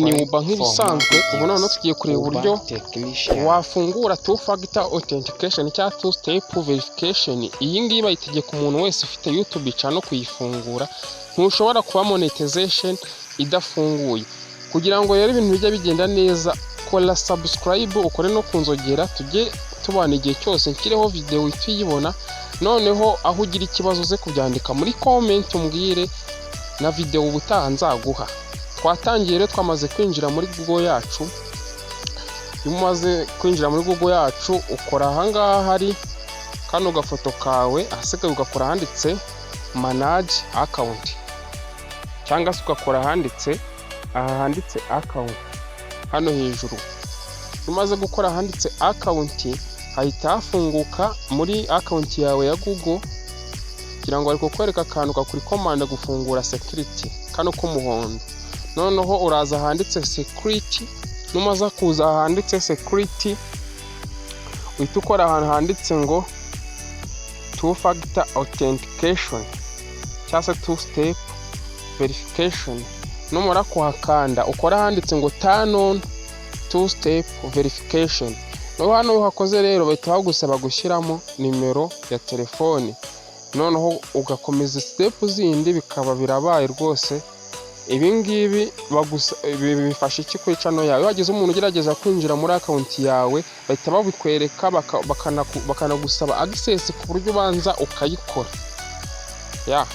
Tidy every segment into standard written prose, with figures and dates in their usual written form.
Ni Uba nk'ibisanzwe. Ubu noneho tugiye kureba uburyo wafungura two factor authentication cyangwa two step verification. Iyi ngiyi bayitegeka umuntu wese ufite YouTube channel kuyifungura. Ntushobora kuba monetization idafunguye. Kugira ngo rero ibintu bijye bigenda neza, kora subscribe, ukore no ku nzogera, tujye tubana igihe cyose nshyireho video uhite uyibona. Noneho aho ugira ikibazo uze kubyandika muri comment, umbwire na video ubutaha nzaguha. Twatangiye rero, twamaze kwinjira muri Google yacu. Iyo umaze kwinjira muri Google yacu, ukora ahangaha hari kano gafoto kawe, ahasigaye ugakora ahanditse "Manage account", cyangwa se ugakora ahanditse aha handitse "Account" hano hejuru. Iyo umaze gukora ahanditse "Account", hahita hafunguka muri account yawe ya Google. Kugira ngo bari kukwereka akantu kakurikomanda gufungura security, kano k'umuhondo. Noneho uraza ahanditse "Security". Numaze kuza ahanditse "Security", uhita ukora ahantu handitse ngo "Two factor authentication" cyangwa se "Two step verification". Numara kuhakanda, ukora ahanditse ngo "Turn on two step verification". Noneho hano iyo uhakoze rero, bahita bagusaba gushyiramo nimero ya telefone, noneho ugakomeza step zindi, bikaba birabaye rwose. Ibi ngibi bifasha iki kuri channel yawe? Iyo hagize umuntu ugerageza kwinjira muri account yawe, bahita babikwereka, bakanagusaba access ku buryo ubanza ukayikora. Ya,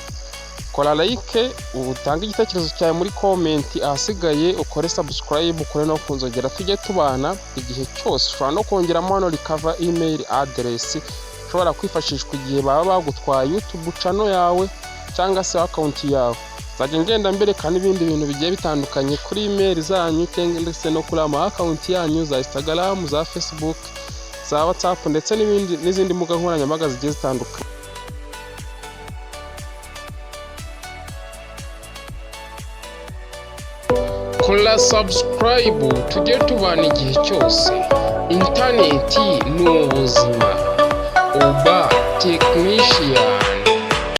kora like, utange igitekerezo cyawe muri comment, ahasigaye ukore subscribe, ukore no ku nzogera, tujye tubana igihe cyose. Ushobora no kongeramo hano recovery email address, ushobora kwifashishwa igihe baba bagutwaye YouTube channel yawe cyangwa se account yawe. Nzajya ngenda mbereka n'ibindi bintu bigiye bitandukanye kuri email zanyu cyangwa ndetse no kuri ama account yanyu za Instagram, za Facebook, za WhatsApp, ndetse n'ibindi n'izindi mbuga nkoranyambaga zigiye zitandukanye. Kora subscribe, tujye tubana igihe cyose. Interineti ni ubuzima. Uba Technician.